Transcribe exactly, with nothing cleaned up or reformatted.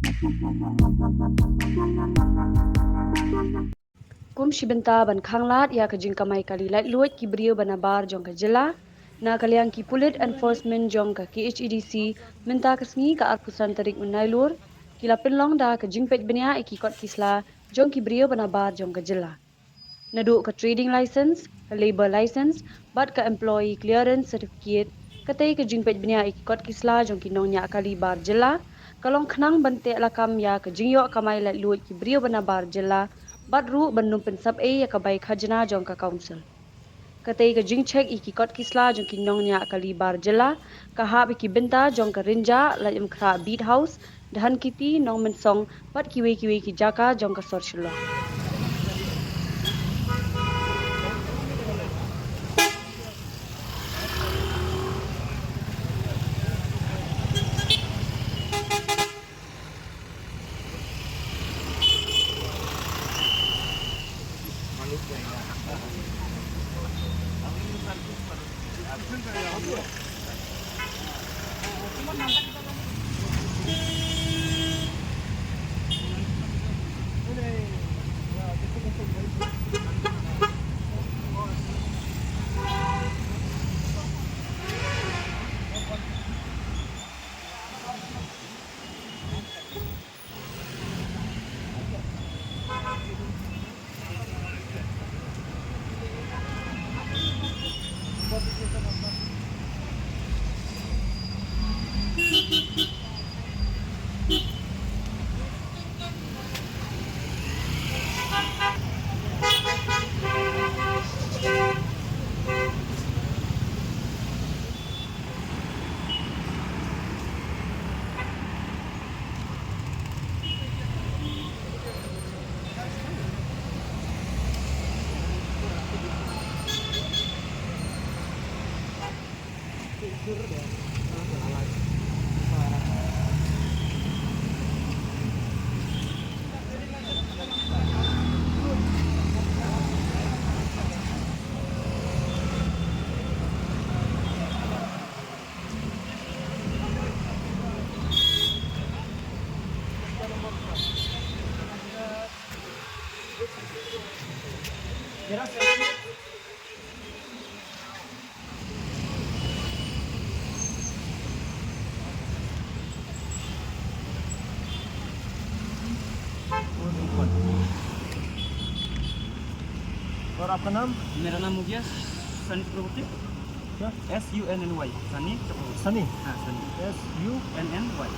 Kum shi bynta ban khanglad ïa ka jingkamai kali laitluid ki briew ba nabar jong ka jylla, na ka liang ki pulit enforcement jong ka K H A D C, mynta ka sngi ka arphew san tarik u Nailur, ki la pynlong da ka jingpeit bniah ïa ki kot ki sla jong ki briew ba nabar jong ka jylla. Naduh ka trading license, ka labour license, bad ka employee clearance certificate, katei ka jingpeit bniah ïa ki kot ki sla jong ki nongñiah kali bar jylla, ka long khnang ban teh lakam ïa ka jingïoh kamai laitluid ki briew ba nabar jylla, bad ruh ban ym pynsap ei ïa ka bai khajna jong ka council. Katei ka jingcheck ïa ki kot ki sla jong ki nongñiah kali bar jylla, ka hap ïa ki bynta jong ka Rynjah, Laitumkhrah Beat House, Dhankiti, Nongmynsong, bad kiwei kiwei ki jaka jong ka sor Shillong. और आपका नाम? मेरा नाम मुगिया सनी चक्रवर्ती। क्या? S U N N Y, Sunny Chakraborty. Sunny? हाँ, Sunny. S U N N Y.